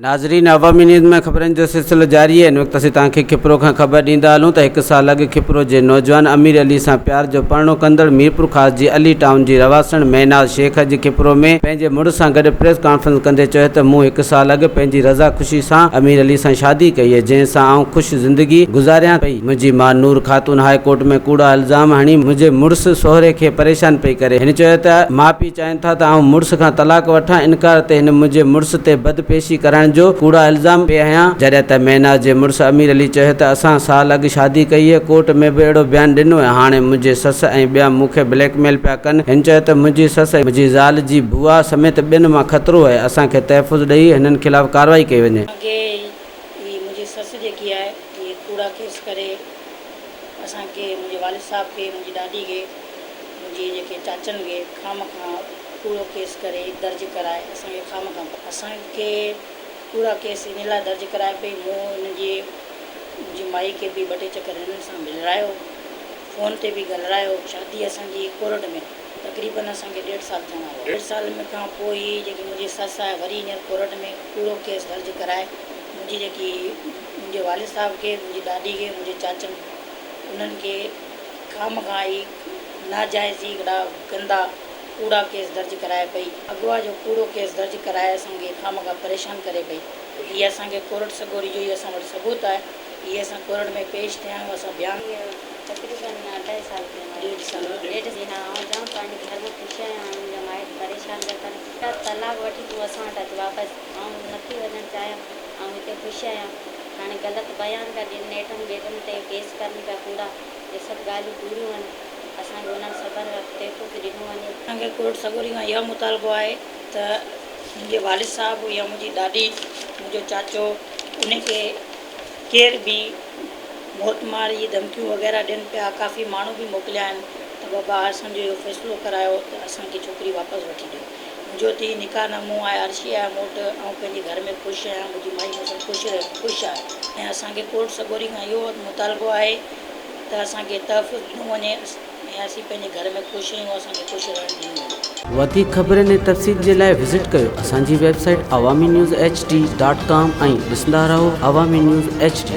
ناظرين عوامي نيوز ۾ خبرن جو سلسلو جاري آهي ان وقت اسين توهان کي کپرو کان خبر ڏيندا هلون ته هڪ سال اڳ کپرو جي نوجوان امير علي سان پيار جو پرڻو ڪندڙ ميرپورخاص جي علي ٽائون جي رهواسڻ مهناز شيخ اڄ کپرو ۾ پنهنجي مڙس سان گڏ پريس ڪانفرنس ڪندي چيو ته مون هڪ سال اڳ پنهنجي رضا خوشي سان امير علي سان شادي ڪئي آهي جنهن سان آئون خوش زندگي گذاريان پئي منهنجي ماء نور خاتون هاء ڪورٽ ۾ ڪوڙا الزام هڻي منهنجي مڙس سهري کي پريشان پئي ڪري هن چيو ته ماء پيء چاهين ٿا ته آئون مڙس کان طلاق وٺان، انڪار تي هن منهنجي مڙس تي بد پيشي ڪرائڻ جو ڪوڙا الزام پئي هنيا، جڏهن ته مهناز جي مڙس امير علي چيو ته اسان سال اڳ شادي ڪئي هئي، ڪورٽ ۾ به اهڙو بيان ڏنو ۽ هاڻي منهنجي سس ۽ ٻيا مون کي بليڪ ميل پيا ڪن، هن چيو ته منهنجي سس ۽ منهنجي زال جي بوا سميت ٻين مان خطرو آهي، اسان کي تحفظ ڏئي هنن خلاف ڪارروائي ڪئي وڃي. اسان کي هي منهنجي سس جيڪي آهي اهي ڪوڙا ڪيس ڪري اسان کي منهنجي والد صاحب کي منهنجي ڏاڏي کي منهنجي جيڪي چاچن کي خامخواه ڪوڙو ڪيس ڪري درج ڪرائي اسان کي خامخواه اسان کي ڪوڙا ڪيس ان لاء درج ڪرائي پئي مون انهن جي منهنجي مائي کي به ٻه ٽي چڪر هنن سان ملرايو فون تي به ڳالهرايو شادي اسان جي ڪورٽ ۾ تقريبن اسان کي ڏيڍ سال ٿيڻ وارو آهي ڏيڍ سال ۾ کان پوء هي جيڪي منهنجي سس آهي وري هينئر ڪورٽ ۾ ڪوڙو ڪيس درج ڪرائي منهنجي جيڪي منهنجي والد صاحب کي منهنجي ڏاڏي کي منهنجي چاچن انهن کي خامخواه هي ناجائز هي هڪڙا گندا ڪوڙا ڪيس درج ڪرائي پئي. اغوا جو ڪوڙو ڪيس درج ڪرائي اسان کي خامخواه پريشان ڪري پئي. هي اسان کي ڪورٽ سڳوري جو هي اسان وٽ ثبوت آهي. هي اسان ڪورٽ ۾ پيش ٿيا آهيون اسان بيان. هي تقريبن اڍائي سال ٿيڻ وارا ڏيڍ سال. ڏيڍ جي ها آئون جام پنهنجي گهر ۾ خوش آهيان هاڻي منهنجا مائٽ پريشان پيا ڪن ته طلاق وٺي تون اسان وٽ اچ واپس آئون نٿي وڃڻ چاهيان آئون هتي خوش آهيان هاڻي غلط بيان پيا ڏين نيٽن ٻيٽن تي ڪيس ڪرن پيا ڪوڙا. اهي سڀ ڳالهيون پوريون آهن، اسان کي انهن سڀن کان تحفظ ڏنو وڃي. اسان کي ڪورٽ سڳوري کان اهو مطالبو آهي ته منهنجي والد صاحب يا منهنجي ڏاڏي منهنجو چاچو ان کي ڪير به موت مار جي ڌمڪيون وغيره ڏين پيا ڪافي ماڻهو به موڪليا آهن ته بابا اسان جو اهو فيصلو ڪرايو ته اسان کي ڇوڪري واپس وٺي ڏيو منهنجو ته هي نڪاح نامو آهي عرشي آهي مون وٽ آئون پنهنجي گهر ۾ خوش آهيان منهنجي مائي مون سان خوش خوش آهي ۽ اسان کي ڪورٽ سڳوري کان اهو مطالبو آهي ته اسان کي تحفظ ڏنو وڃي ۽ اسين پنهنجي گهر ۾ خوش آهيون اسان کي خوش رهڻ ڏنو وڃي. وڌيڪ خبرن ۽ تفصيل جي لاء وزٽ ڪيو اسان جي website Awami news H D dot com ۽ ڏسندا رهو عوامي نيوز ايڇ ڊي.